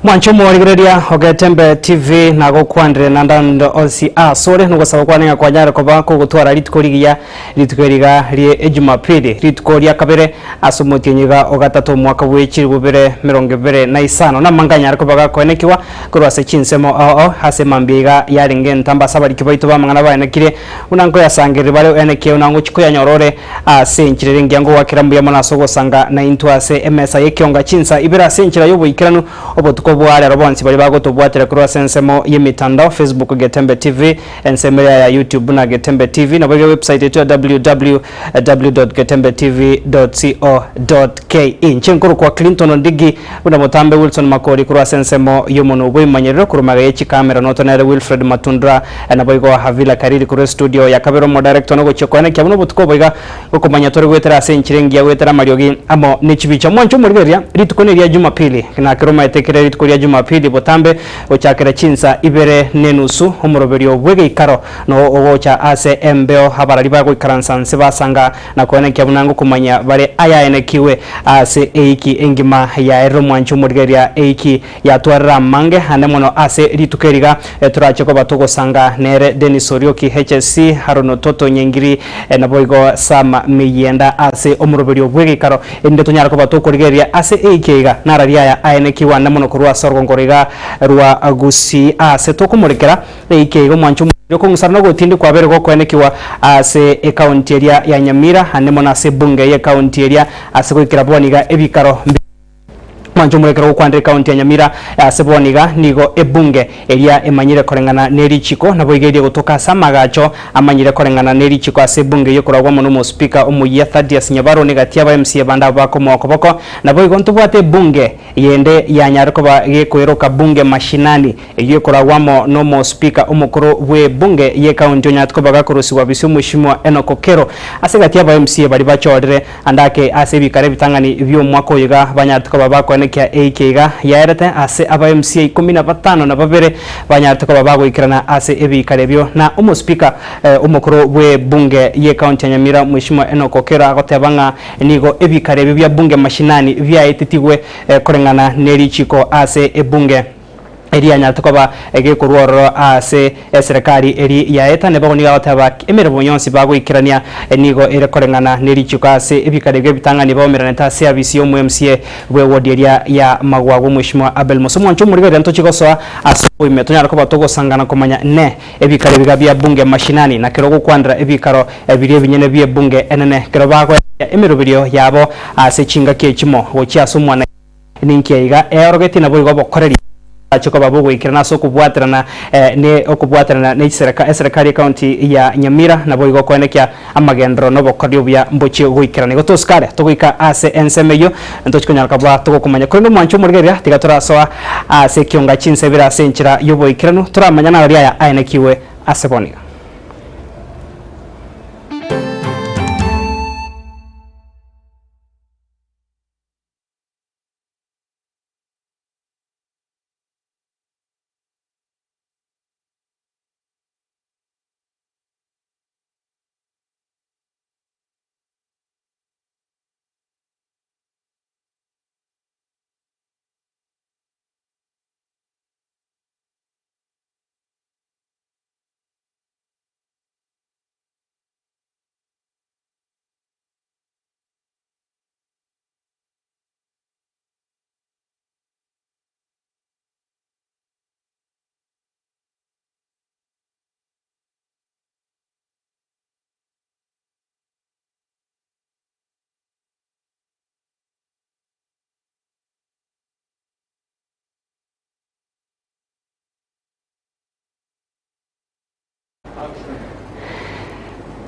Mwanche omorigereria o Getembe TV nagokwanire naende ande onsi asore nogosaba kwane ng'a kwanyare koba kogotwara rituko rigiya rituko eri iga rie ejumapili rituko ria kabere ase omotienyi iga o gatato omwaka bwe chilifu bibere emerongo ebere na isano namang'ana anyare koba gakoenekigwa korwa ase chinsemo ao ao ase mambia iga yarenge entambe ase abariki baito b'amang'ana baenekire buna nkoyasangereri bare oenekie buna ngochia koyanyora ore Ase enchera ere engiya ngogoakera mbuya mono ase ogosanga naintwe ase emesa y'ekionga chinsa ibere ase enchera y'oboikeranu obotuko bwa rero bonsi baria bagotobwatera korwa ase ensemo y'emitandao Facebook Getembe TV, ensemo eria ya YouTube buna Getembe TV naboigo ewebsite yaito ya www.getembetv.co.ke. Inche nkorokwa Clinton Ondigi buna motambe Wilson Makori korwa ase ensemo y'omonwa bw'emanyerero korwa magega ye chikamera noto nere Wilfred Matundura Naboigo Havila Kariri korwa estudio ya kabere omodirector nogochia koenekia buna obotuko obo iga gokomanya tore goetera ase enchera engiya goetera amariogi amo ne chibicha. Mwanche omorigereria, rituko neria Jumapili, na kero omaete kere rituko ria Jumapili botambe gochakera chinsa ibere ne enusu omoroberio bw'egeikaro no ogocha ase embeo abarari bagoikaransa nse basanga na koenekia buna ngokomanya bare ayaenekigwe ase eiki engima yaerire omwanche omorigereria eiki Yatwarire amange ande mono ase rituko eri iga torache koba togosanga nere Dennis Orioki HSC, Haron Ototo Nyengiri naboigo Sam Miyienda ase omoroberio bw'egeikaro erinde tonyare koba tokorigereria ase eiki eiga narari aya aenekigwe ande mono korwa ase orogongo iga rwa Gusii ase tokomorekera eiki eiga omwancho omoiyo okong'usana na ogotindi kwabere gokoenekigwa ase ekaunti eria ya Nyamira ande mono ase ebunge y'ekaunti eria ase goikera bono iga ebikaro Mwanche omorekero gokwanera ekaunti ya Nyamira ase bono iga nigo ebunge eria emanyire koreng'ana ne richiko naboigo eria egotoka ase amagacho amanyire koreng'ana ne richiko ase ebunge eyio ekoragwa amo nomospeaker omoyia Thaddeus Nyabaro negati aba MCA bande abwo bakomoa okoboko naboigo ntobwate ebunge yende yanyare koba gekoeroka bunge mashinani eyio ekoragwa amo nomospeaker omokoro bwe ebunge ye ekaunti onyarete koba gakorusigwa bisi omweshimiwa Enock Okello ase egati aba MCA baria bachorire Ande ake ase ebikaro ebitang'ani bi'omwaka oyo iga banyarete koba bakoenekia eiki iga yaerete ase aba MCA ikomi na batano na babere banyarete koba bagoikerana ase ebikaro ebio. Na omospeaker omokoro bw'ebunge y'ecounty ya Nyamira Mheshimiwa Enock Okello agoteba ng'a nigo ebikaro ebio bia bunge mashinani biaetetigwe koreng'ana nerichiko ase ebunge. Eria anyarete koba egekorwa ororo ase eserekari eri yaeta, nebogo nigo agoteba emeremo yonsi bagoikerania nigo ere koreng'ana ne richiko ase ebikare ebio ebitang'ani baomeranete ase abisi y'omo MCA bwe ward eria ya Magwagwa Omweshimiwa Abel Musa. Omwancho omorigereria ntochie gosoa ase oboime tonyare koba togosangana komanya ne ebikare ebiga bia bunge mashinani na kero gokwanera ebikaro biria ebinyene bie bunge enene kero bagoetia emeroberio yabo ase chingaki echimo gochia ase omwana Ninki aiga eorogetie naboigo obokoreri borache koba bogoikerana ase okobwaterana ne okobwaterana ne chisereka eserekari ekaunti ya Nyamira naboigo koenekia amagenderero na obokoreri obuya mbochie goikerana. Igo tosikare togoika ase ensemo eyio ntochi konyara koba togokomanya. Korende omwancho omorigereria tiga torasoa ase ekionga chinsa ibere ase enchera yoboikeranu toramanya narori aya aenekigwe ase bono iga.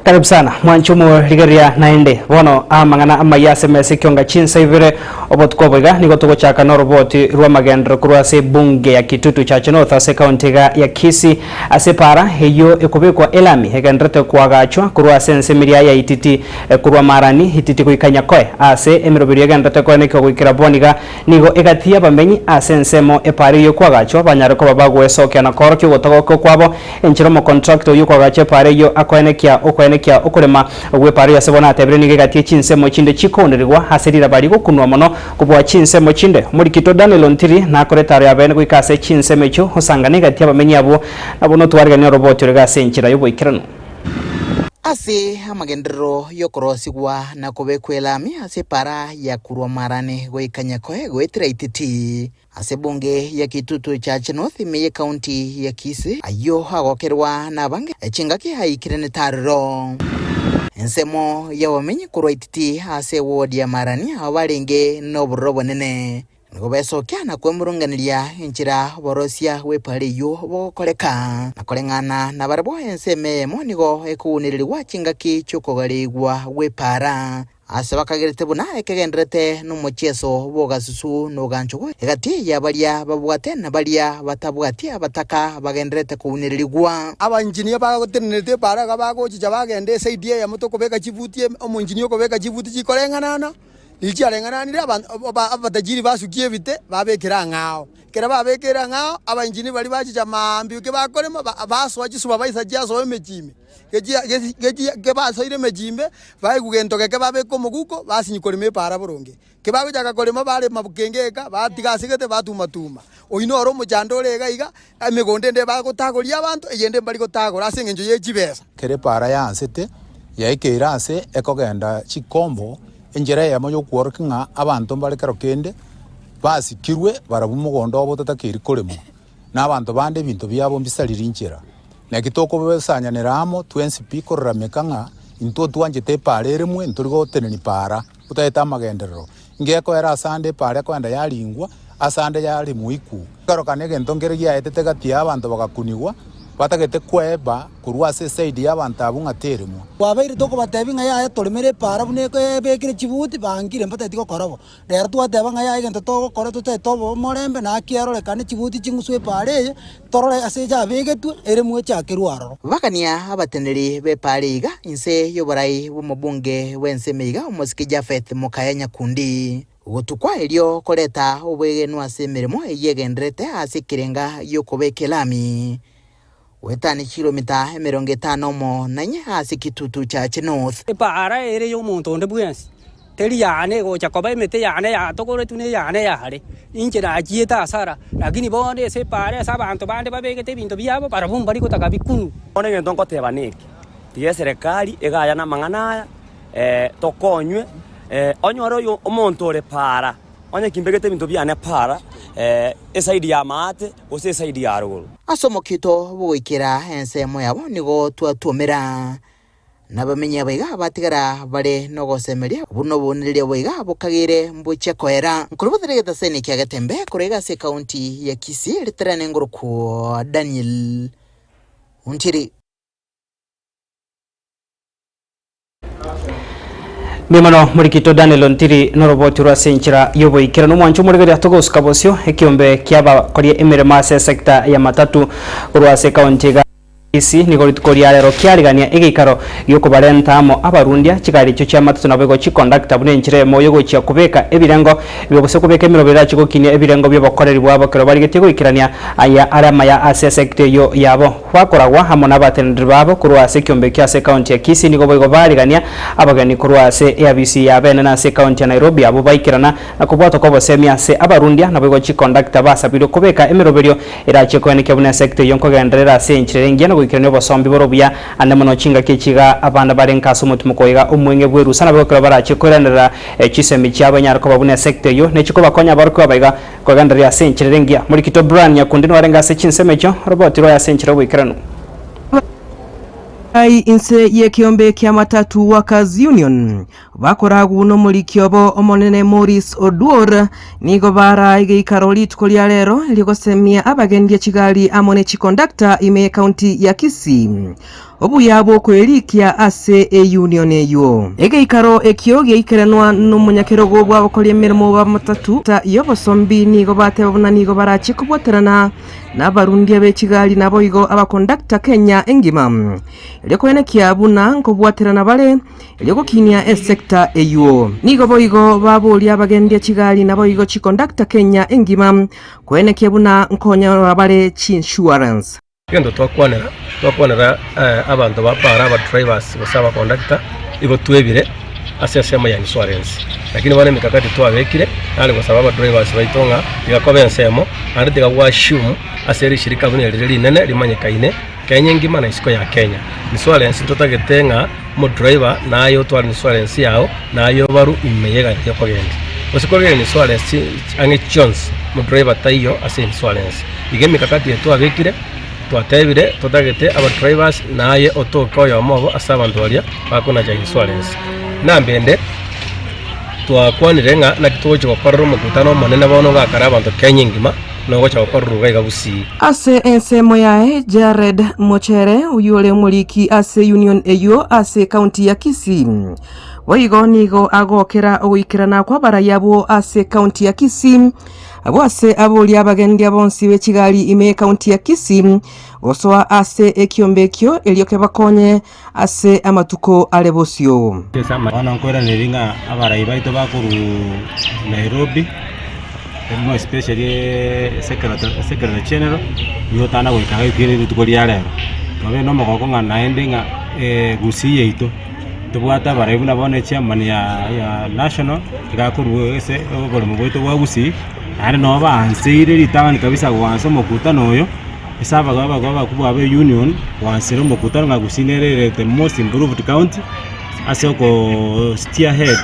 Karibu sana mwanche omorigereria naende bono amang'ana amaya ase emesa ekionga chinsa ibere obotuko obo iga nigo togochaka noroboti rw'amagenderero korwa ase ebunge ya Kitutu Chache North ase ekaunti iga ya Kisii ase epaara eyio ekobekwa elami egendererete koagachwa korwa ase ensemo eria ya Ititi korwa Marani Ititi goika Nyakoe ase emeroberio egendererete koenekigwa goikera bono iga Nigo egati y'abamenyi ase ensemo epaara eyio ekwagachwa banyare koba bagoesokia na koorokia ogotogoka kwabo, enchera omokontrakta oyio okwagacha epaara eyio akoenekia. koenekia okorema gw'epaaro y'ase bono atebire nigo egati chinsemo chinde chikounerigwa ase riraba rigokunwa mono kobua chinsemo chinde. Omorikito Daniel Ontiri nakore etaaro y'abeene goika ase chinsemo echio osangane egati y'abamenyi abwo nabwo notwariganie oroboti ore ase enchera y'oboikeranu. Ase amagenderero y'okorosigwa na kobekwa elami ase epaara ya korwa Marani goika Nyakoe goetera Ititi, ase ebunge ya Kitutu Chache North ime y'ecounty ya Kisii, ayio agokerwa nabange chingaki aikire netarero. Ensemo y'abamenyi korwa Ititi ase eward ya Marani aba barenge nobororo obonene. Nigo besokia na kwemurunganeria enchera oborosia bw'epaara eyio bogokoreka. Na koreng'ana nabarabwo ensemo eyemo nigo ekounererigwa chingaki chi'okogareigwa gw'epaara. Ase bakagerete buna ekegenderete nomochieso bw'ogasusu na oganchogwa egati ya baria babwate na baria batabwati abataka bagendererete kounererigwa. Abainjinia bagotenenerete epaara iga bagochicha bagenda esaidi eyemo tokobeka chibuti omoinjinia okobeka chibuti chikoreng'anana. Riria chiareng'ananire, abatajiri basukia ebite, babekera ang'ao. Ekero babekeire ang'ao, abainjini baria bachicha mambia eke bakorema, basoa chisubabaisa chiasoa emechie ime. Ge basoire emechie ime, baigwa gento geke babeka omoguko, basinywa korema epaara boronge. Eke bagochaka korema barema kenge eka, batiga ase gete batuma-tuma. Oyio noro omochando ore iga iga, emegondo ende bagotagoria abanto, eyende mbari gotagora ase engencho ye chibesa. Ekero epaara yaansete, yaikeire aase ekogenda chikombo, Enchera eyemo y'okworokia ng'a abanto mbare kero kende basikirwe barabwo mogondo obo otatakeiri koremwa, na abanto bande ebinto biabo mbisariri inchera. Naki tokobesanyanera amo twensi pi kororameka ng'a intwe twanchete epaara eremwe ntori gotenenia paara otaete amagenderero. Ngekoera asande epaara ekoenda yaringwa, asande yaremwa ikwo. Ekerokano egento nkere giaetete gati y'abanto bagakunigwa, batagete kweba korwa ase eside y'abanto abwo ng'a teremwa. Twabeire tokobatebia ng'a yaya toremere epaara buna ebekire chibuti, bangire mbatageti gokora bo. Rero twateba ng'a yaya egento togokora totagete obe omorembe naki erorekane chibuti ching'usu epaara eye, torore ase yabegetwe eremwe echakerwe aroro. Bakania abateneri b'epaara iga inse y'oborai bw'omobunge bw'ensemo iga omosike Japheth Mokaya Nyakundi. Gotukwa erio koreta obwegenwa ase emeremo eyio egendererete ase ekerenga gi'okobeka elami, goetania chikilomita 50 omo na inye ase Kitutu Chache North. Epaara ere y'omonto onde bwensi, teri yane egocha koba emete yane yatogoretwe na eyane yare, inche nachiete asara, lakini bono ase epaara ase abanto bande babegete ebinto biabo, barabwo mbari gotaka bikunwe. Bono egento ngoteba neke, tiga eserekari egaya namang'ana aya, tokonywe, onyore oyo omonto ore paara, onye kimbegete ebinto biane paara, eside ya maate gose eside ya rogoro. Ase omokito bw'ogoikera ensemo yabo nigo twatuomera, na abamenyi abaiga batigara bare nogosemeria buna obounereria bwaiga bokageire mbochia koera. Nkorobotera egetaseni kia Getembe korwa iga ase ekaunti ya Kisii ritarane ngorokwo Daniel Ontiri. Mbuya mono morikito Daniel Ontiri noroboti rwa ase enchera y'oboikeranu omwancho omorigereria togosuka bosio ekiombe kiabakoria emeremo ase esecta ya matatu korwa ase ekaunti iga Kisii nigo rituko ria rero kiarigania egeikaro giokobarenta amo abarundia chigari echio chia matatu naboigo chikondakta buna enchera eyemo yogochia kobeka ebirengo ebio gose kobeka emeroberi erache gokinia ebirengo biobokoreri bwabo ekero barigetie goikerania aya are amaya ase esecta eyio yabo. Bakoragwa amo nabateneneri babo korwa ase ekiombe ekio ase ekaunti ya Kisii nigo boigo barigania abageni korwa ase eabisi ya bene ase ekaunti ya Nairobi abwo baikerana na kobwatwa kw'obosemia ase abarundia naboigo chikondakta basabirwe kobeka emeroberio erachie koenekia buna esekta eyio nkogenderera ase enchera ere engiya na goikerania obosombi bore obuya ande mono chingaki echi iga abana bare nka ase omotimoko oiga omweng'e bw'erusa naboigo ekero barachie koiranerera chisemi chiabo enyare koba buna esekta eyio nechikobakonya abarokigwa abaiga Kogendereria ase enchera ere engiya. Morikito Brian Nyakundi nigo arenge ase chinsemo echio, roboti rwaye ase enchera y'oboikeranu. Ai inse y'ekeombe kia Matatu Workers Union bakoragwo nomoriki obo omonene Maurice Oduor nigo baraa egeikaro rituko ria rero erio gosemia abagendia chigari amo ne chikondakta ime y'ecounty ya Kisii obuya bw'okoerikia ase eunion eyio. Egeikaro ekio giaikeranwa nomonyakerogo bw'abakori emeremo b'amatatu y'obosombi nigo bateba buna nigo barachie kobwaterana nabarundia be chigari naboigo abakondakta Kenya engima erio koenekia buna nkobwaterana bare erio gokinia esekta eyio. Nigo boigo baboria abagendia chigari naboigo chikondakta Kenya engima koenekia buna nkonyora bare chiinsurance. Egento twakwanera, twakwanera abanto ba para, aba drivers gose aba conductor, igo twebire ase ensemo ya insurance. Lakini bono emikakati twabekire, nare gosaba aba drivers baito ng'a tiga koba ensemo, naende tiga go assume ase rishirika buna erire rinene rimanyekaine Kenya engima na isiko ya Kenya. Insurance ntotagete ng'a omodriver naye otware insurance yao, naye obarwe ime yegari riria okogendia. Gose korigereria insurance ang'e chionsi, omodriver taiyo ase insurance. Iga emikakati eye twabekire, twatebire totagete aba drivers naye otoke oyomo obo ase abanto baria bakonacha insurance. Nambende twakwanire ng'a naki togochia gokorera omokutano omonene bono ogakare abanto Kenya engima, nogocha gokorerwa iga iga Gusii. Ase ensemo yaye Jared Mochere, oyio ore omoriki ase union eyio ase ekaunti ya Kisii, boigo nigo agokera ogoikerana kw'abarai abwo ase ekaunti ya Kisii, Abwo ase aboria abagendia bonsi be chigari ime y'ekaunti ya Kisii gosoa ase ekiombe ekio erio kebakonye ase amatuko are bosio. Bono nkoiraneria ng'a abarai baito bakorwa Nairobi, more especially secretary general, nigo otana goika iga ekero rituko ria rero. Twabeire na omogoko ng'a naende ng'a gusii yaito. Tobwate abarai buna bono echairman ya ya national, iga akorwa ase oboremo bwaito bwa gusii, naende nabo baanseire ritang'ani kabisa goansa omokutano oyo, ase abaga abaga abakubwa ba eunion, goansera omokutano ng'a gusii nere ere the most improved county, ase okoo steer head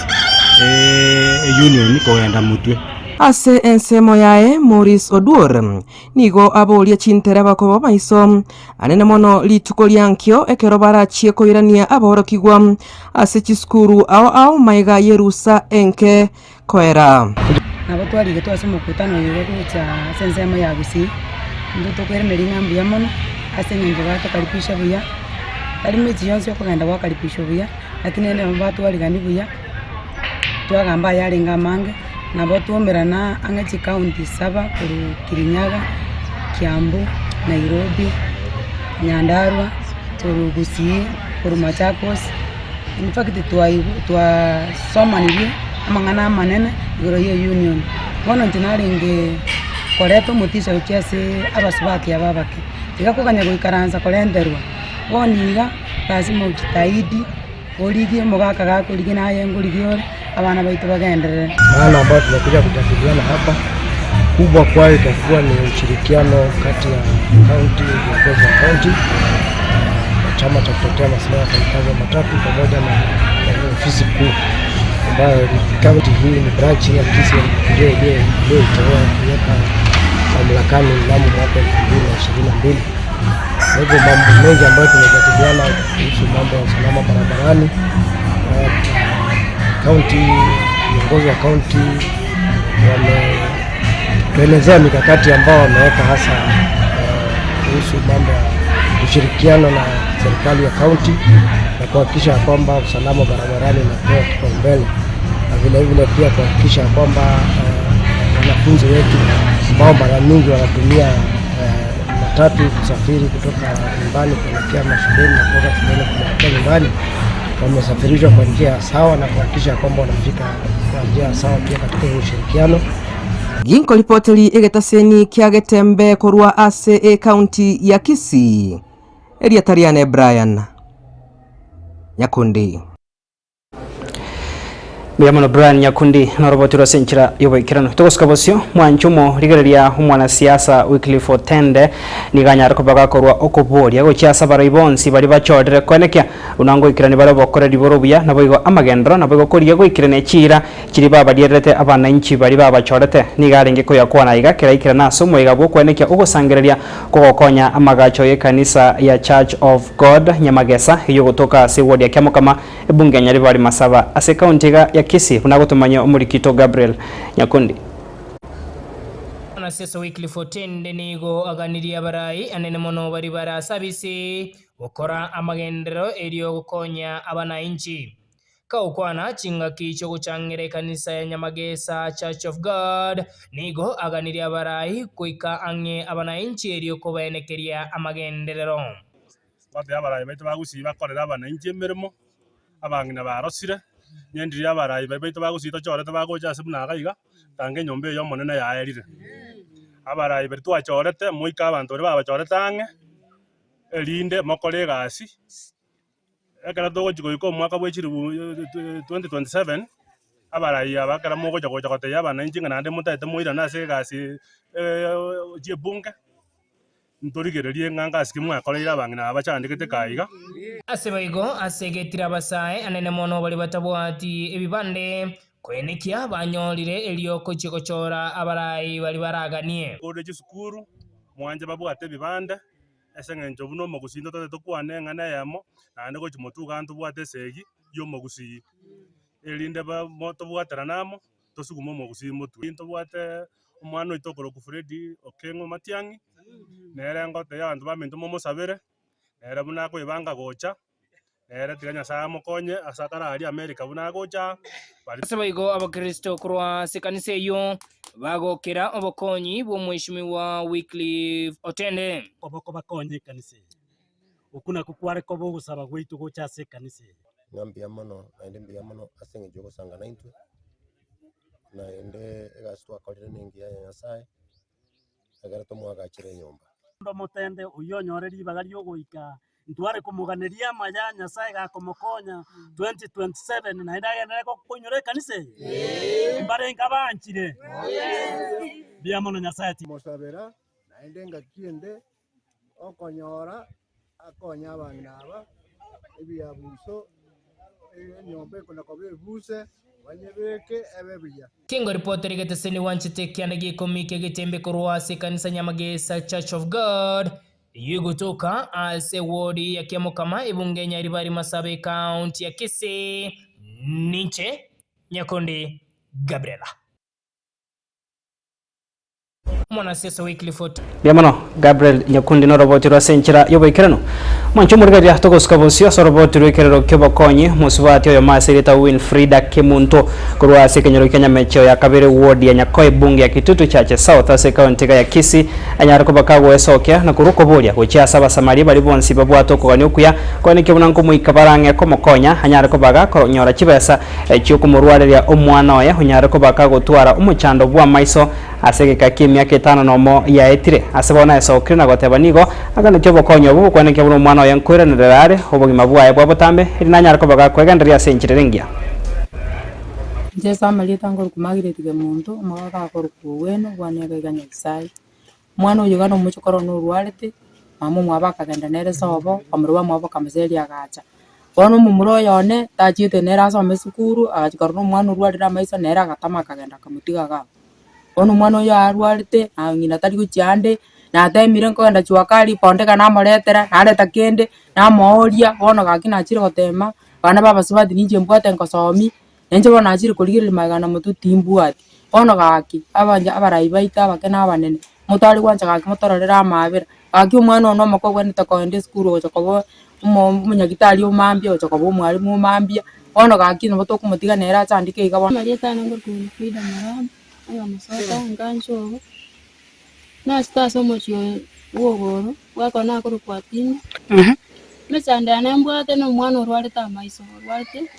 eunion kogenda motwe. Ase ensemo yaye Maurice Oduor nigo aboria chintereba koba maiso Anene mono rituko ria nkio ekero barachie koirania aborokigwa ase chisukuru ao ao maiga y'erusa enke koera. Nabo twarigetwe ase omokutano oyo iga gocha ase ensemo ya Gusii, intwe tokoiraneria ng'a mbuya mono, ase eng'encho batokaribisha buya, tari mechi yonsi okogenda gwakaribishwa buya, lakini rende nabo batwarigania buya, twagamba ayarenge amange, nabo twaumerana ang'e chikaunti saba korwa Kirinyaga, Kiambu, Nairobi, Nyandarua, korwa Gusii, korwa Machakos, in fact twasomanirie amang'ana amanene igoro ya eunion. Bono inche narenge koreta omotisha gochia ase abasubati aba abake, tiga koganya goikaransa korenterwa, bono iga lazima ojitahidi. Origie omogaka gakorigia naye ngorigie ore, abana baito bagenderere. Maana ambayo tumekuja kujadiliana hapa kubwa kwayo itakuwa ni ushirikiano kati ya kaunti, viongozi wa kaunti na chama cha kutetea maslahi ya wafanyikazi wa matatu pamoja na ofisi kuu ambayo ni kaunti hii ni branch ya Kisii ndio iliyoiteua kuweka mamlakani mnamo mwaka 2022. Kwa hivyo mambo mengi ambayo tumejadiliana kuhusu mambo ya usalama barabarani, kaunti, viongozi wa kaunti wametuelezea mikakati ambao wameweka hasa kuhusu mambo ya ushirikiano na serikali ya kaunti na kuhakikisha kwamba usalama barabarani unapewa kipaumbele na vilevile pia kuhakikisha kwamba wanafunzi wetu ambao mara nyingi wanatumia matatu kusafiri kutoka nyumbani kuelekea mashuleni na kutoka shuleni kuelekea nyumbani wamesafirishwa kwa njia sawa na kuhakikisha kwamba wanafika kwa njia sawa pia katika huo ushirikiano. Ginkoripoteri egetaseni kia Getembe korwa ase ekaunti ya Kisii, erieta riane Brian Nyakundi. Mbuya mono Brian Nyakundi noroboti rwase enchera y'oboikeranu. Togosuka bosio mwanche omorigereria omwanasiasa Wycliffe Otende nigo anyare koba gakorwa okoboria gochia ase abarai bonsi baria bachorire koenekia buna ngoikerani bare obokoreri bore obuya naboigo amagenderero naboigo korigia goikerania chiira chiria babariererete abananchi baria babachorete. Nigo arenge koyakwana aiga keraikerane ase omoiga bw'okoenekia ogosangereria kogokonya amagacho y'ekanisa ya Church of God Nyamagesa eyio gotoka ase eward ya Kiamokama Ebunge ya Nyaribari Masaba ase ekaunti iga ya Kisii buna agotomanyia omorikito Gabriel Nyakundi. Mwanasiasa Wycliffe Otende nigo aganirie abarai anene mono baria bare ase abisi gokora amagenderero erio gokonya abanainchi. Kagokwana chingaki chi'ogochangera ekanisa ya Nyamagesa Church of God, nigo aganirie abarai goika ang'e abanainchi erio kobaenekeria amagenderero. Batebia abarai baito ba Gusii bakorere abanainchi emeremo, abang'ina barosire, nyendirie abarai baria baito ba Gusii tochorete bagocha ase buna iga iga, tanga enyomba eye y'Omonene yaerire. Abarai baria twachorete, moike abanto baria babachorete ang'e, erinde mokore egasi, ekero togochia goika omwaka bwa chilifu 2027, abarai aba ekero mogocha gocha gotebia abananchi ng'a naende motaete moirane ase egasi chi'ebunge, ntorigererie ng'a ngasi ki mwakoreire abang'ina aba bachandegete kaa iga. Ase boigo ase egetire abasae anene mono baria batabwati ebibande, koenekia banyorire erio gochia gochora abarai baria baraganie. Korende chisukuru mwanche babwate ebibande, ase eng'encho buna omogusii ntotagete tokwane eng'ana eyemo, naende gochia motwe igaa ntobwate esegi y'omogusii, erinde ba mo tobwaterane amo, tosugume omogusii motwe. Ntobwate omwana oito okorokwa Fred Okeng'o Matiang'i, nere ngotebia abanto baminto momosabere, nere buna akoebanga gocha, nere tiga Nyasaye amokonye ase akare aria America buna agocha aa. Ase boigo abakristo korwa ase ekanisa eyio bagokera obokonyi bw'omweshimiwa Wycliffe Otende. Koboko bakonye ekanisa eye. Okwo nakwo kware koba ogosaba gwaito gocha ase ekanisa eye. Ng'a mbuya mono naende mbuya mono ase eng'encho yogosanga naintwe, naende egasi twakorire nengiya ya Nyasaye, ekero tomoagachere enyomba. Onde omotende oyio onyore ribaga riogoika ntware komoganeria amaya Nyasaye gakomokonya 2027 naende agenderere koinyora ekanisa eye? Mbarenge abanchire? Mbuya mono Nyasaye ti. Mosabera, naende engaki ende okonyora akonye abang'ina aba, ebiabuso, enyomba ekona koba ebuse, banyebeke ebe buya. Kingo ripoti rigeteseni gwanchete ekianda gia ikomi ki'egetembe korwa ase ekanisa Nyamagesa Church of God eyio egotoka ase ewodi ya Kiamokama ebunge ya Nyaribari Masabe ekaunti ya Kisii. Ninche Nyakundi Gabriela. Omwanasiasa Wycliffe Otieno. Mbuya mono Gabriel Nyakundi noroboti rwase enchera y'oboikeranu. Mwanche omorigereria togosuka bosio ase oroboti rw'ekerero ki'obokonyi mosubati oyomo ase erieta Winfrida Kemunto korwa ase ekenyoro kia Nyamecheo ya kabere ward ya Nyakoe bunge ya Kitutu Chache South ase ekaunti iga ya Kisii anyare koba kagoesokia na korwa okoboria gochia ase abasamaria baria bonsi babwate okogania okuya koenekia buna nkomoika barang'e komokonya anyare koba gakonyora chibesa chi'okomorwareria omwana oye onyare koba kagotwara omochando bw'amaiso Ase egeka ki'emiaka etano nomo yaetire, ase bono aesokire na goteba nigo aganetie obokonyi obwo bokwenekia buna omwana oye nkoiranerera are obogima bwaye bwa botambe, erio nanyare koba gakwegendereria ase enchera ere engiya. Inche ase amarieta nkorokwa Margaret Kemunto, omogaka akorokwa Oweno, obwana iga iga Nyasaye. Omwana oyo iga nomochokoro one orwarete, mama omwabo akagenda nere sobo, bamura bamwabo bakamoseria agacha. Bono omomura oyo one, tachiete nere asome esukuru, agachia korora omwana orwarire amaiso nere agatama akagenda akamotiga iga abwo. Bono omwana oyo arwarete, na ng'ina tari gochia ande, natemire nkogenda jua kali kondeka namoretera, nareta kende, namooria, bono gaki nachire gotema, abana ba abasubati ninche mbwate ngosomia, na inche bono nachire korigereria magega na motwe timbwati. Bono gaki, abanja abarai baito abake na abanene, motare gwancha gaki motororere amaabera, gaki omwana one omoke obwenerete kogenda esukuru ogocha koba omo omonyagitari o mambia, ogocha koba omwalimu o mambia, bono gaki nabo tokomotiga nere achandike iga bono. Amarieta ane ngorokwa Winfrida Moraa, oyomosoka nganche obo, nachete ase omochie oyo bwa Ogoro, bwakora nakorokwa Atinyo, emechando yane mbwate na omwana orwarete amaiso, orwarete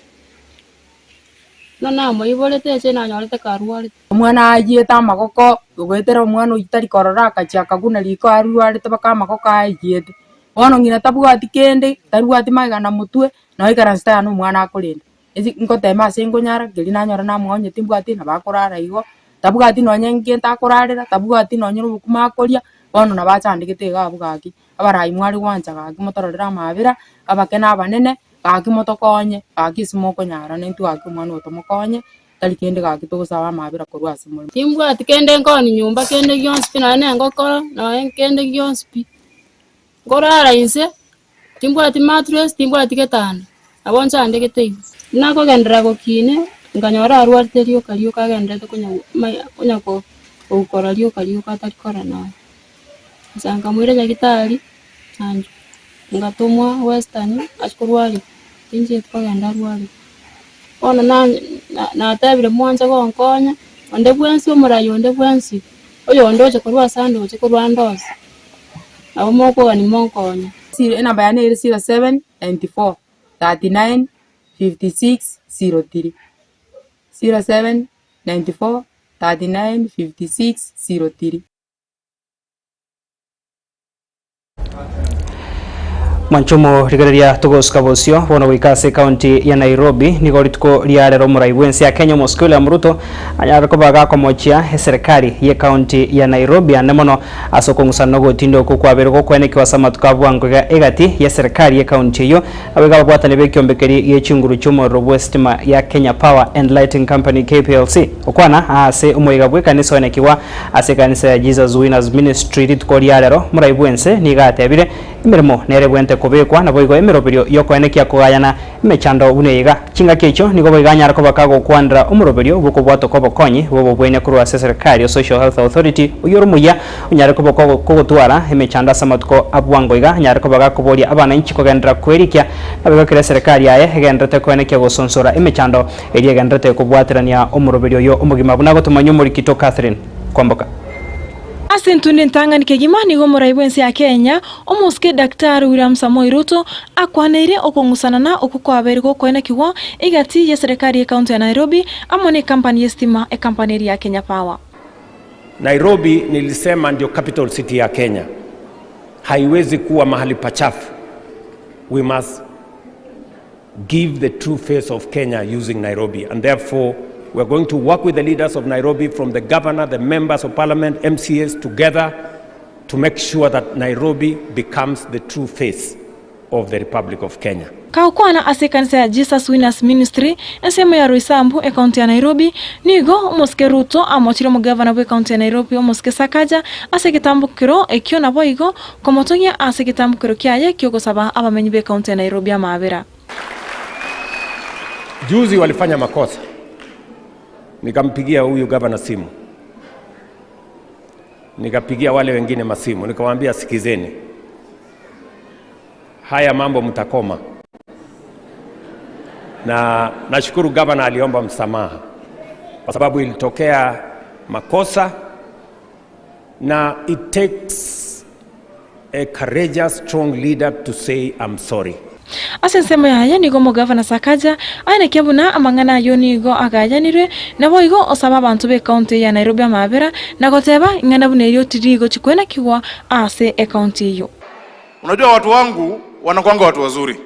buna namoiborete inche nanyorete karwarete. Omwana ayiete amagoko, goetera omwana oyio tari korora akachia akaguna riko arwarete mpaka amagoko ayiete. Bono ng'ina tabwati kende, tarwati magega na motwe, noo aikaransete aa na omwana akorenda. Ase ngotema ase nkonyara, keria nanyora namoonye timbwati nabo akorara igo, tabwati nonye ngento akorarera, tabwati nonye na obokima akoria, bono nabo achandegete iga abwo gaki. Abarai mware gwancha gaki motororere amaabera, abake na abanene, gaki motokonye, gaki ase mokonyara na intwe gaki omwana oyo tomokonye, tari kende gaki togosaba amaabera korwa ase more. Timbwati kende nkoonia nyomba kende gionsi pi nonye na engokoro, nonye kende gionsi pi. Nkorara inse, timbwati mattress, timbwati getanda, nabo nchandegete igo. Buna akogenderera gokina, nkanyora arwarete rioka rioka agenderete konya konya gokora rioka rioka atari korora nonya. Inche nkamoira nyagetari, nainche ngatomwa western achie korwariwa, tinchieti kogenda arwariwe. Bono na- na- natebire mwanche gonkonya, onde bwensi omorai onde bwensi, oyonde oche korwa ase ande oche korwa ande onsi, nabo mokogania monkonye. Enamba yane ere 07 94 39 56 03, 07 94 39 56 03. Mwanchomo rigereria togosuka bosio bono goika ase ekaunti ya Nairobi. Nigo rituko ria rero omorai bw'ense ya Kenya Omosike William Ruto anyare koba gakomochia eserekari y'ekaunti ya Nairobi ande mono ase okong'usana na ogotinda okwo kwabeire gokwenekiwa ase amatuko a bwango iga egati y'eserekari y'ekaunti eyio Naboigo ababwatani b'ekiombekeri gie chinguru chi'omorero bw'esitima ya Kenya Power and Lighting Company, KPLC, okwana aase omoyega bw'ekanisa oenekigwa ase ekanisa ya Jesus Winners Ministry rituko ria rero, morai bw'ense nigo atebire, Emeremo nere bwente kobekwa, naboigo emeroberio y'okoenekia kogayana emechando buna eye iga. Chingaki echio nigo boigo anyare koba kagokwanera omoroberio bw'okobwatoka obokonyi bw'obobwenia korwa ase eserekari o Social Health Authority oyio ore omoyia onyare koba kogotwara emechando ase amatuko a bwango iga anyare koba gakoboria abananchi kogenderera kwerikia naboigo kera eserekari yaye egendererete koenekia gosonsora emechando eria egendererete kobwaterania omoroberio oyo omogima buna gotomanywa omorikito Catherine Kwamboka. Ase entunda entang'ani kegima nigo omorai bw'ense ya Kenya, omosike Daktari William Samoei Ruto, akwaneire okong'usanana okwo kwabeire gokoenekigwa egati y'eserekari y'ecounty ya Nairobi amo n'ecompany y'esitima ecompany eria ya Kenya Power. Nairobi nilisema ndio capital city ya Kenya, haiwezi kuwa mahali pachafu. We must give the true face of Kenya using Nairobi and therefore we are going to work with the leaders of Nairobi from the governor, the members of parliament, MCAs together to make sure that Nairobi becomes the true face of the Republic of Kenya. Kagokwana ase ekanisa ya Jesus Winners Ministry, ensemo ya Roysambu, ekaunti ya Nairobi, nigo omosike Ruto amochire omogavana bw'ekaunti ya Nairobi omosike Sakaja ase egetambokero ekio naboigo komotogia ase egetambokero kiaye ki'ogosaba abamenyi b'ekaunti ya Nairobi amaabera. Juzi walifanya makosa, nikampigia huyu gavana simu, nikapigia wale wengine masimu, nikawaambia sikizeni, haya mambo mtakoma. Na nashukuru gavana aliomba msamaha kwa sababu ilitokea makosa, na it takes a courageous strong leader to say I'm sorry. Ase ensemo yaye nigo omogavana Sakaja aenekia buna amang'ana ayio nigo agayanirwe, naboigo osaba abanto b'ecounty eye ya Nairobi amaabera na goteba ing'ana buna erio tirigochi kwenekigwa ase ecounty eyio. Unajua watu wangu wanakuanga watu wazuri,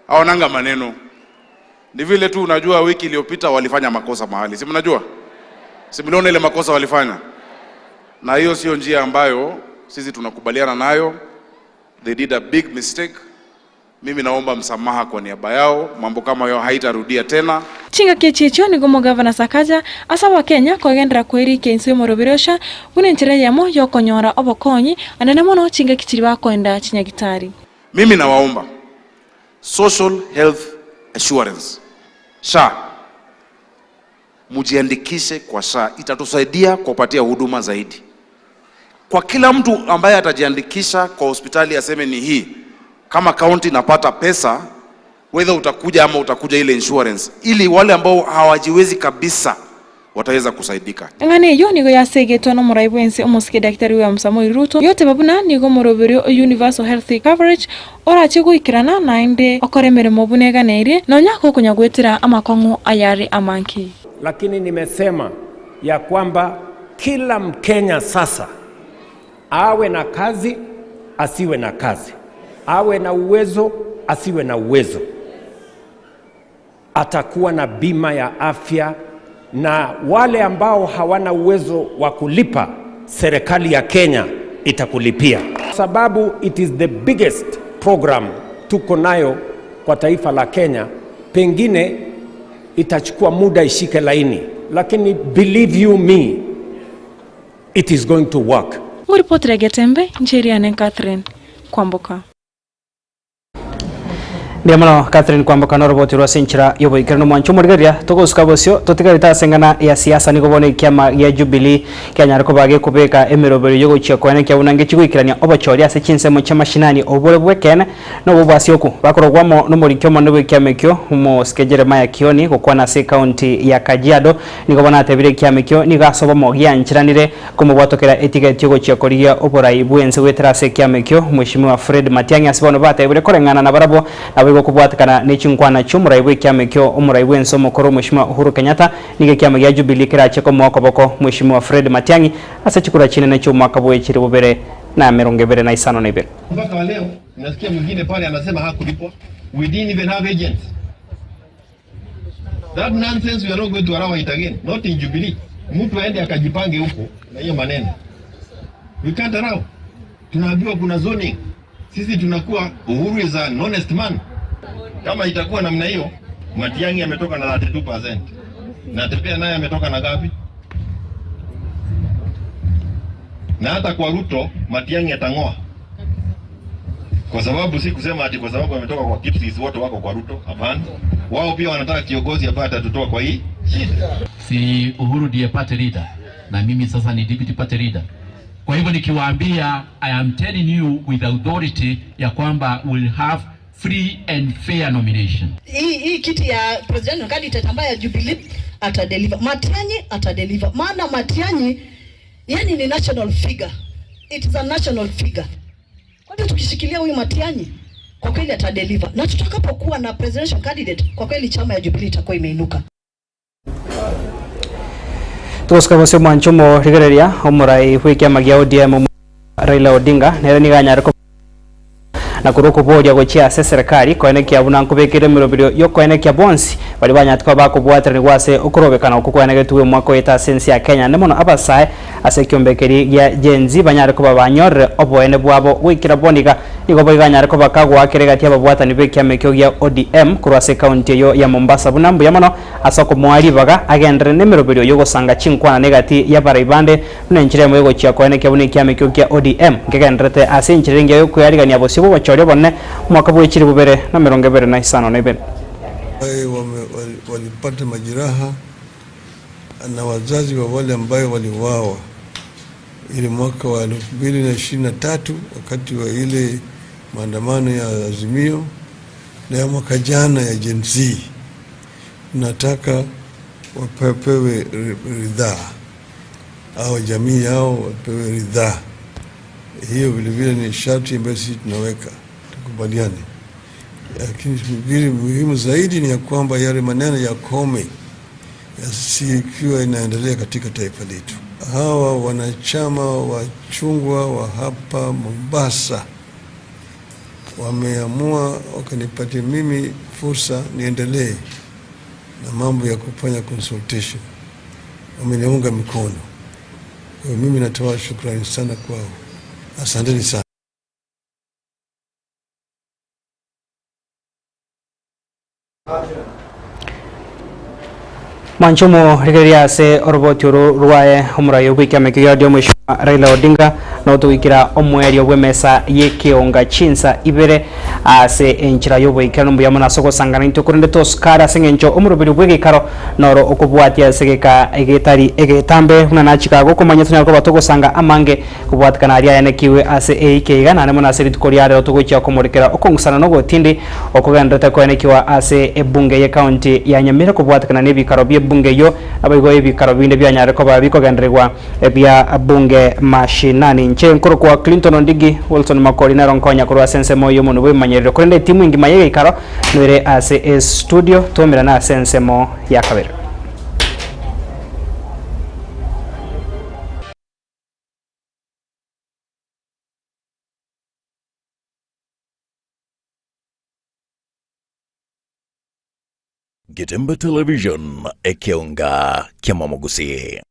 hawananga maneno. Ni vile tu unajua wiki iliyopita walifanya makosa mahali, si mnajua? Si mliona ile makosa walifanya? Na hiyo sio njia ambayo sisi tunakubaliana nayo. They did a big mistake. Mimi naomba msamaha kwa niaba yao, mambo kama hayo haitarudia tena. Chingaki echi echio nigo omogavana Sakaja ase Abakenya kogenderera kwerikia inse y'omoroberi osha buna enchera eyemo y'okonyora obokonyi anene mono chingaki chiria bakoenda chinyagitari. Mimi nawaomba Social Health Assurance, SHA, mujiandikishe kwa SHA, itatusaidia kuwapatia huduma zaidi. Kwa kila mtu ambaye atajiandikisha kwa hospitali aseme ni hii, kama county napata pesa, whether utakuja ama utakuja ile insurance, ili wale ambao hawajiwezi kabisa wataweza kusaidika. Eng'ana eyio nigo yasegetwe nomorai bw'ense omosike Daktari William Samoei Ruto, yoteba buna nigo omoroberio o Universal Health Coverage orache goikerana naende okore emeremo buna eganeirie nonya gokonya goetera amakong'u ayare amange. Lakini nimesema ya kwamba kila Mkenya sasa awe na kazi asiwe na kazi, awe na uwezo asiwe na uwezo, atakuwa na bima ya afya, na wale ambao hawana uwezo wa kulipa, serikali ya Kenya itakulipia, sababu it is the biggest program tuko nayo kwa taifa la Kenya. Pengine itachukua muda ishike laini, lakini believe you me, it is going to work. Ngoripotera Getembe, Njeriane Catherine Kwamboka. Mbuya mono Catherine Kwamboka noroboti rwa ase enchera y'oboikeranu omwancho omorigereria togosuka bosio totigarete ase eng'ana ya siasa nigo bono ekiama gia Jubilee kianyare koba gekobeka emeroberio yogochia koenekia buna ngechi goikerania obochori ase chinsemo chia mashinani obore bw'ekeene Nobo bwasioku bakorokwa amo nomoriki omonene bw'ekiama ekio, omosike Jeremiah Kioni, gokwana ase ecounty ya Kajiado, nigo bono atebire ekiama ekio nigo ase obomo giancheranire komobwatokera etigeti ogochia korigia oborai bw'ense goetera ase ekiama ekio Mweshimiwa Fred Matiang'i ase bono batebire koreng'ana nabarabwo naboigo kobwatekana ne chinkwana chi'omorai bw'ekiama ekio omorai bw'ense omokoro Mweshimiwa Uhuru Kenyatta nigo ekiama gia Jubilee kerache komoa okoboko Mweshimiwa Fred Matiang'i ase chikura chinene chi'omwaka bw'echiri bobere. na 25. Mpaka wa leo nasikia mwingine pale anasema hakulipwa. We didn't even have agents. That nonsense we are not going to allow it again. Not in Jubilee. Mtu aende akajipange huko na hiyo maneno. We can't allow. Tunaambiwa kuna zoning. Sisi tunakuwa Uhuru is an honest man. Kama itakuwa namna hiyo, Matiang'i ametoka na 32%. Na Tepea naye ametoka na ngapi? Na hata kwa Ruto Matiang'i atang'oa. Kwa sababu si kusema ati kwa sababu ametoka kwa Kipsis wote wako kwa Ruto. Hapana, wao pia wanataka kiongozi ambaye atatutoa kwa hii shida. Si Uhuru ndiye party leader na mimi sasa ni deputy party leader. Kwa hivyo nikiwaambia, I am telling you with authority ya kwamba we'll have free and fair nomination. Hii hii kiti ya presidential candidate ambaye ya Jubilee atadeliver. Matiang'i atadeliver. Maana Matiang'i yani ni national figure. It is a national figure. Kwa hivyo tukishikilia huyu Matiang'i kwa kweli atadeliver. Na tutakapokuwa na presidential candidate kwa kweli chama ya Jubilee itakuwa imeinuka. Togosika gose omwancho omorigereria omorai bw'ekiama gia ODM Raila Odinga nere nigo anyare koba na korwa okoboria gochia ase eserekari koenekia buna nkobekire emeroberio y'okoenekia bonsi baria banyarete koba bakobwateranigwa ase okorobekana okwo kwaenegetwe omwaka oete ase ense ya Kenya naende mono abasae ase ekiombe keria gia Gen Z banyare koba banyorire oboene bwabo goikera bono iga Nigo boigo anyare koba kagoakera egati y'ababwatani b'ekiama ekio gia ODM korwa ase ekaunti eyio ya Mombasa buna mbuya mono ase okomoa ribaga agenderere nemeroberio y'ogosanga chinkwana negati y'abarai bande buna enchera eyemo y'ogochia koenekia buna ekiama ekio kia ODM nkegendererete ase enchera engiya y'okwearigania bosio bw'obochori obonene omwaka bwe chilifu bibere na emerongo ebere na isano na ibere. Ambaye walipata majeraha na wazazi wa wale ambayo waliuawa ile mwaka wa 2023 wakati wa ile maandamano ya Azimio na ya mwaka jana ya Gen Z. Nataka wapewe ridhaa au jamii yao wapewe ridhaa. Hiyo vilevile ni sharti ambayo sisi tunaweka tukubaliane, lakini vile muhimu zaidi ni ya kwamba yale maneno yakome yasikiwa inaendelea katika taifa letu. Hawa wanachama wa chungwa wa hapa Mombasa wameamua wakanipatia mimi fursa niendelee na mambo ya kufanya consultation, wameniunga mikono. Kwa hiyo mimi natoa shukrani sana kwao, asanteni sana. Mwanche omorigereria ase oroboti oro rwaye omorai bw'ekiama ekio gia ODM Mheshimiwa Raila Odinga notogoikera omoerio bw'emesa y'ekeonga chinsa ibere ase enchera y'oboikeranu mbuya mono ase ogosangana intwe korende tosukare ase eng'encho omoroberio bw'egeikaro noro okobwatia ase egeka egetari egetambe buna nachika gokomanya tonyare koba togosanga amange Kobwatikana aria ayanekigwe ase eike iga, naende mono ase rituko ria rero togochia komorekera okong'usana na ogotindi okogendererete koenekiwa ase ebunge y'ecounty ya Nyamira kobwatikana nebikaro bi'ebunge eyio naboigo ebikaro binde bianyare koba bikogendererigwa bia bunge mashinani. Inche nkorokwa Clinton Ondigi, Wilson Makori nero nkonya korwa ase ensemo y'omonwe bw'emanyerero korende etimu engima y'egeikaro noere ase estudio twaumerane ase ensemo ya kabere. Getembe Television, ekeonga kiamamogusii.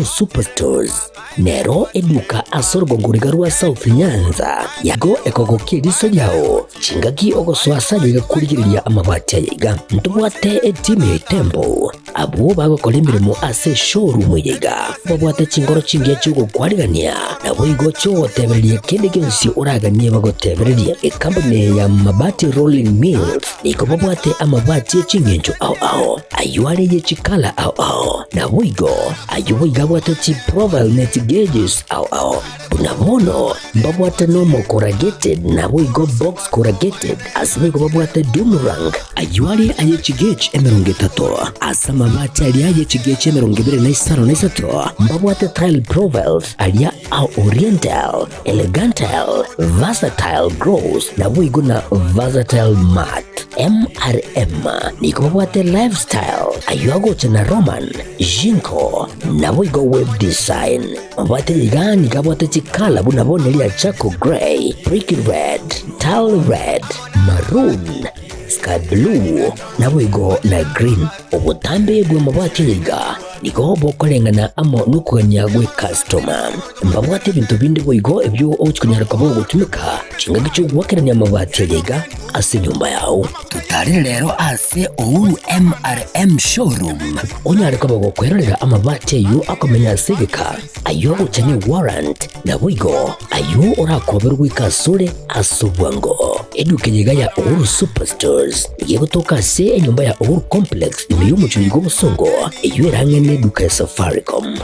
Superstores nero eduka ase orogongo riga rwa South Nyanza yago ekogokia eriso riao chingaki ogosoa ase aye iga korigereria amabati aye iga ntobwate etimu ya Itembo Abwo bagokora emeremo ase eshowroom eye iga babwate chingoro chingiya chi'ogokwarigania, naboigo chi'ogotebereria kende gionsi oraganie bagotebererie. Ekampuni eye ya Mabati Rolling Mills nigo babwate amabati e ching'encho ao ao, ayio are ye chikala ao ao, naboigo ayio boigo abwate chiprofile ne chigeges ao ao. Buna bono mbabwate normal corrugated naboigo box corrugated, ase boigo babwate doom rank, ayio are aye chigauge 30, ase amabati aria aye chigauge 23 mbabwate tile profiles aria a oriental, elegantal, versatile gross naboigo na versatile matte. MRM nigo babwate Lifestyle ayio agocha na Roman, Jinko, naboigo Web Design. Mabwate iga nigo abwate chikala buna bono eria charcoal grey, brick red, tile red, maroon, sky blue, naboigo na green. Obotambe bw'amabati aya iga nigo bokoreng'ana amo nokogania gw'ekastoma. Mbabwate ebinto binde boigo ebio ogochia konyara koba ogotumeka chingaki chi'ogoakerania amabati aya iga ase enyomba yao. Totarere rero ase Uhuru MRM Showroom onyare koba gokwerorera amabati ayio akomenya ase egeka, ayio agocha ne warrant, naboigo ayio orakoberwe goika asore ase obwango. Eduka eye iga ya Uhuru Superstores nigo egotoka ase enyomba ya Uhuru Complex ime y'omochie oyo bw'obosongo, eyio ere ang'e neduka ya Safaricom.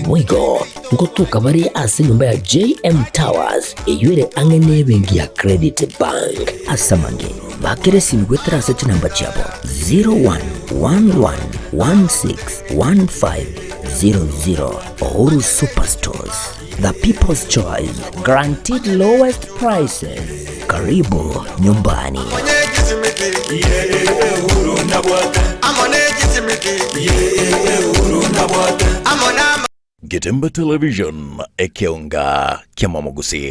Boigo ngotoka bare ase enyomba ya JM Towers eyio ere ang'e nebenki ya Credit Bank. Ase amange, bakera esimi goetera ase chinamba chiabo 0111161500. Uhuru Superstores, the people's choice, guaranteed lowest prices. Karibu nyumbani. Getemba Television, ekeonga kiamamogusii.